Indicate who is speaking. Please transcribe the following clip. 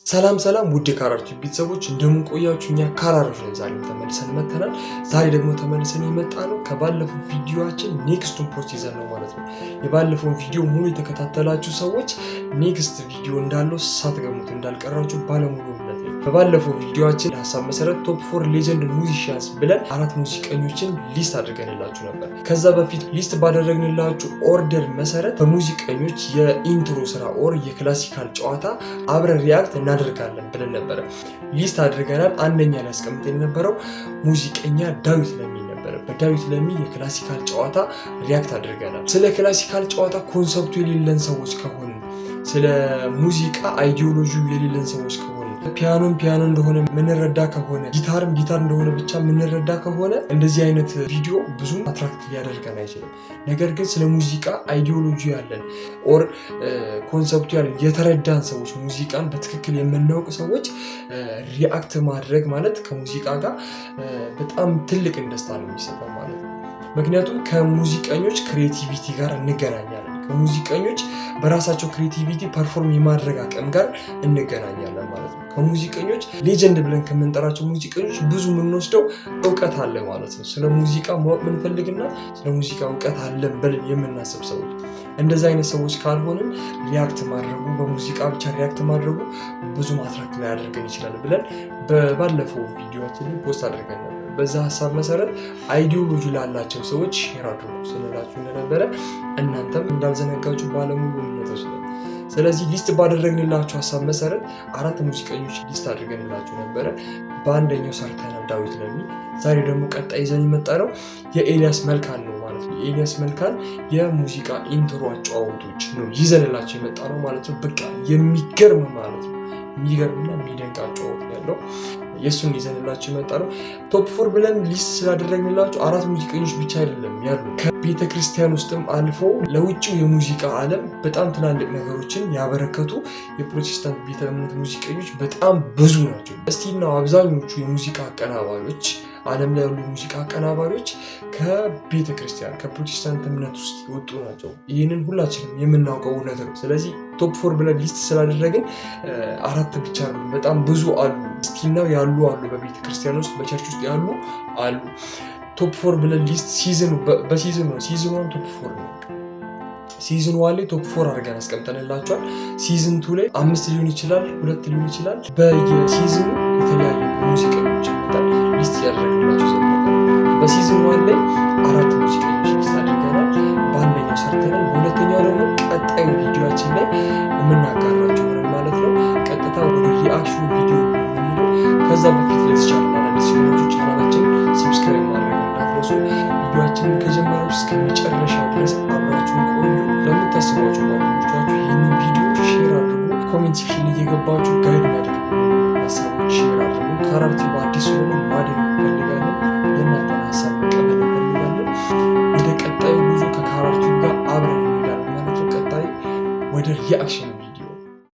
Speaker 1: ሰላም ሰላም ውድ የካራር ቤተሰቦች፣ እንደምን ቆያችሁ? እኛ ካራሮች ነን። ዛሬም ተመልሰን መጥተናል። ዛሬ ደግሞ ተመልሰን የመጣነው ከባለፈው ቪዲዮአችን next ኡን post ይዘን ነው ማለት ነው። የባለፈውን ቪዲዮ ሙሉ የተከታተላችሁ ሰዎች next ቪዲዮ እንዳለው ሳትገምቱ እንዳልቀራችሁ ባለሙሉ እምነት ነኝ። በባለፈው ቪዲዮአችን ሀሳብ መሰረት top four legend musicians ብለን አራት ሙዚቀኞችን list አድርገንላችሁ ነበር። ከዛ በፊት list ባደረግንላችሁ order መሰረት በሙዚቀኞች የ intro ስራ or የ classical ጨዋታ አብረን react እናደርጋለን ብለን ነበረ። List አድርገናል። አንደኛ ላይ አስቀምጠን የነበረው ሙዚቀኛ ዳዊት ለሚ ነበረ። በዳዊት ለሚ የ classical ጨዋታ react አድርገናል። ስለ classical ጨዋታ concept ኡ የሌለን ሰዎች ከሆንን፣ ስለ ሙዚቃ ideology የሌለን ሰዎች ከሆንን፣ ፒያኖን ፒያኖ እንደሆነ የምንረዳ ከሆነ፣ ጊታርም ጊታር እንደሆነ ብቻ የምንረዳ ከሆነ እንደዚህ አይነት ቪዲዮ ብዙም attract ሊያደርገን አይችልም። ነገር ግን ስለ ሙዚቃ ideology ያለን or concept ኡ ያለን የተረዳን ሰዎች፣ ሙዚቃን በትክክል የምናውቅ ሰዎች react ማድረግ ማለት ከሙዚቃ ጋር በጣም ትልቅ ደስታ ነው የሚሰጠው ማለት ነው። ምክንያቱም ከሙዚቀኞች creativity ጋር እንገናኛለን። ከሙዚቀኞች በራሳቸው creativity perform የማድረግ አቅም ጋር እንገናኛለን ማለት ነው። ከሙዚቀኞች legend ብለን ከምንጠራቸው ሙዚቀኞች ብዙ የምንወስደው እውቀት አለ ማለት ነው። ስለ ሙዚቃ ማወቅ የምንፈልግና ስለ ሙዚቃ እውቀት አለን ብለን የምናስብ ሰዎች፣ እንደዚ አይነት ሰዎች ካልሆንን react ማድረጉ፣ በሙዚቃ ብቻ react ማድረጉ ብዙ attract ላያደርገን ይችላል ብለን በባለፈው ቪዲዮችን post አድርገን ነበር። በዛ ሀሳብ መሰረት ideology ላላቸው ሰዎች share አድርጉ ስንላችሁ እንደነበረ እናንተም እንዳልዘነጋችሁ ባለሙሉ እምነቶች ነን። ስለዚህ list ባደረግንላችሁ ሀሳብ መሰረት አራት ሙዚቀኞች list አድርገንላችሁ ነበረ። በአንደኛው ሰርተናል፣ ዳዊት ለሚ። ዛሬ ደግሞ ቀጣይ ይዘን የመጣነው የኤልያስ መልካን ነው ማለት ነው። የኤልያስ መልካን የሙዚቃ intro አጨዋወቶች ነው ይዘንላችሁ የመጣነው ማለት ነው። በቃ የሚገርም ማለት ነው። የሚገርምና የሚደንቅ አጨዋወት ያለው የእሱን ይዘንላችሁ የመጣነው። Top four ብለን list ስላደረግንላችሁ አራት ሙዚቀኞች ብቻ አይደለም ያሉ፣ ከቤተ ክርስቲያን ውስጥም አልፈው ለውጭው የሙዚቃ ዓለም በጣም ትላልቅ ነገሮችን ያበረከቱ የፕሮቴስታንት ቤተ እምነት ሙዚቀኞች በጣም ብዙ ናቸው። Still now አብዛኞቹ የሙዚቃ አቀናባሪዎች፣ ዓለም ላይ ያሉ የሙዚቃ አቀናባሪዎች ከቤተ ክርስቲያን፣ ከፕሮቴስታንት እምነት ውስጥ የወጡ ናቸው። ይህንን ሁላችንም የምናውቀው እውነት ነው። ስለዚህ top four ብለን list ስላደረግን አራት ብቻ ነው፣ በጣም ብዙ አሉ። Still now ያሉ አሉ፣ በቤተ ክርስቲያን ውስጥ፣ በ church ውስጥ ያሉ አሉ። Top four ብለን list season በ season ነው። Season one top four ነው። Season one ላይ top four አድርገን አስቀምጠንላቸዋል። Season two ላይ አምስት ሊሆን ይችላል፣ ሁለት ሊሆን ይችላል። በየ season ኡ የተለያዩ ሙዚቀኞች ይመጣል list እያደረግንላቸው ዘንድ። በ season one ላይ አራት ሙዚቀኞች list አድርገናል። በአንደኛው ሰርተናል። በሁለተኛው ደግሞ ቀጣዩ ቪዲዮችን ላይ የምናጋራቸው ይሆናል ማለት ነው። ቀጥታ ወደ reaction ኡ ቪዲዮ የምንሄደው። ከዛ በፊት ለዚህ ቻናል አዳዲስ ሲሆናችሁ ቻናላችንን subscribe ማድረግ እንዳትረሱ። ቪዲዮችንን ከጀመራችሁ እስከ መጨረሻው ድረስ አብራችሁን ቆዩ። ለምታስቧቸው ጓደኞቻችሁ ይህንን ቪዲዮ share አድርጉ። Comment section እየገባችሁ guide የሚያደርጉ ሀሳቦች share አድርጉ። ካራር ቲዩብ አዲስ ሆነ ማደግ ይፈልጋል።